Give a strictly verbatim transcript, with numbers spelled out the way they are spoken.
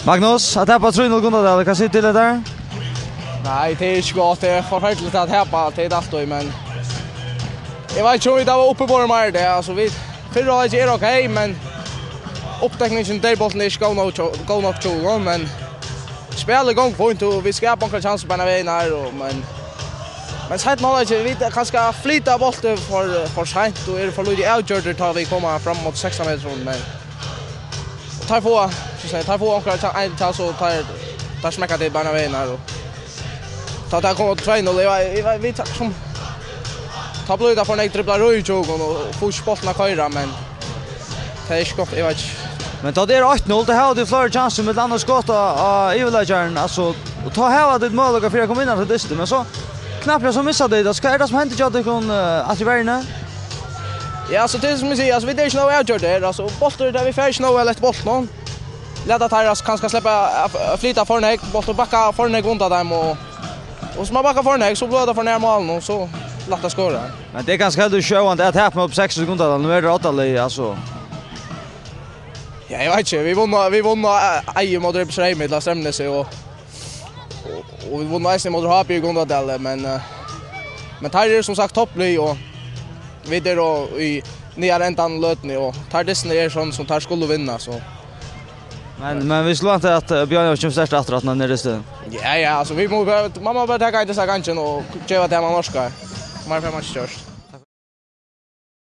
Magnus, at tapa trý null Gundadal, hvat sigur tú til hetta? Nei, tað er ikki gott. Tað er forferdiligt at tapa, tað er tað altíð, men eg veit ikki um vit hava uppiborið meir tað. Altso, vit, fyrra hálvleikur er ok, men uppdekningin, deyðbólturin, er ikki góð nokk hjá, góð nokk hjá okkum, men spælið gongur fínt, og vit skapa onkrar kjansir beinanvegin her, og, men, men seinna hálvleikur, vit kanska flyta bóltin for, for seint, og eru for lítið avgjørdir, tá vit koma fram móti sekstan metrum, men, og teir fáa, so at siga, teir fáa onkra kjan-, ein kjans, og teir, teir smekka til beinanvegin her, og tá teir koma tvey null, eg, eg, eg, vit, sum, tá blívur tað for nógv dribblarí hjá okkum, og fáa ikki bóltin at koyra, men tað er ikki gott, eg veit ikki. Men tá tað er eitt null, tá hava tit fleiri kjansir, millum annað skot á, á yvirleikaran, altso, og tá hava tit møguleika fyri at koma inn á dystin, men so knappliga so missa tit, altso, hvat er tað sum hendir hjá tykkum, eh, aftur í verjuni? Ja, altso, tað er sum eg sigi, altso, vit eru ikki nóg avgjørdir her, altso, bóltur, tá vit fara ikki nóg væl eftir bóltinum, lata teir, altso, kanska sleppa at, at flyta for nógv, bóltur bakka for nógv undan teimum, og, og sum man bakkar for nógv, so blívur tað for nær málinum, og so lætt at skora. Men tað er kanska heldur sjálvandi at tapa upp seks sekundar, nú er tað átta lið, altso. Ja, eg veit ikki. Vit vunnu, vit vunnu, eh, eitt móti Reipstræmi, ella Streymnesi, og, og, og vit vunnu eisini móti H B í Gundadali, men, eh, men teir eru sum sagt topplið, og vit eru í niðara endanum løtuni, og teir dystirnir eru sånn sum teir skulu vinna, so. Men, men vit skulu vænta at, eh, Bjørn kemur sterkt aftur, at hann er í stuð. Ja, ja, altso, vit mugu bara, man má bara taka ein dystin í gongini og gera tað man orkar. Meir fær man ikki gjørt.